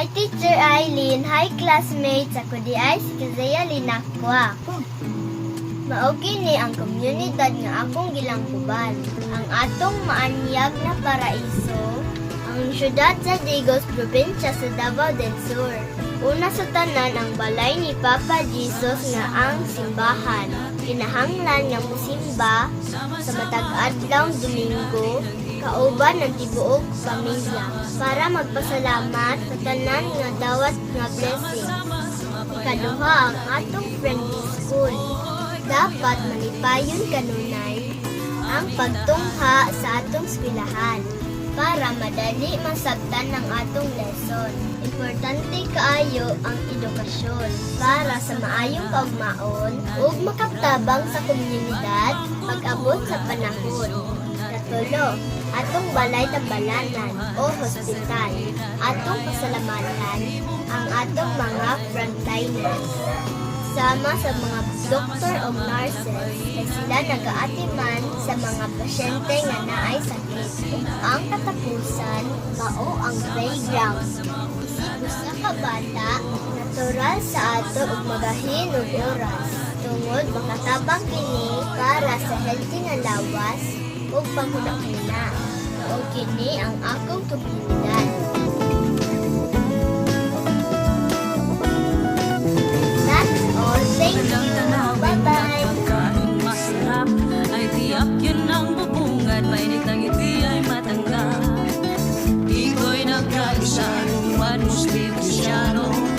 Hi, Teacher Eileen. Hi, classmates. Ako diay si Kazaya Linakwa. Mao kini ang komunidad nga akong gilangkuban. Ang atong maanyag na paraiso, ang syudad sa Digos, probinsya sa Davao del Sur. Una sa tanan, ang balay ni Papa Jesus nga ang simbahan. Kinahanglan nga musimba sa matag adlaw Domingo kauban ng tibuok pamilya para magpasalamat sa tanan nga dawat nga blessing. Ikaduha, ang atong friendly school. Dapat malipayon kanunay ang pagtungha sa atong eskwelahan para madali masabtan ang atong lesson. Importante kaayo ang edukasyon para sa maayong kaugmaon ug makatabang sa komunidad pag-abot sa panahon. Katulo, atong balay tambalanan o hospital. Atong pasalamatan ang atong mga frontliners sama sa mga doktor o nurses kay sila nagaatiman sa mga pasyente nga naay sakit. Ug ang katapusan, mao ang playground. Isip usa ka bata, natural sa ato ug magahin og oras tungod makatabang kini para sa healthy nga lawas ug panghuna-huna. Mao kini ang akong komunidad. That's all. Thank you. Bye-bye. Pagkain masarap ay tiyak yun ang bubungad. Mainit ang ngiti ay matanggap. Iko'y nagkaisa. Juan, Muslim, Kristiyano.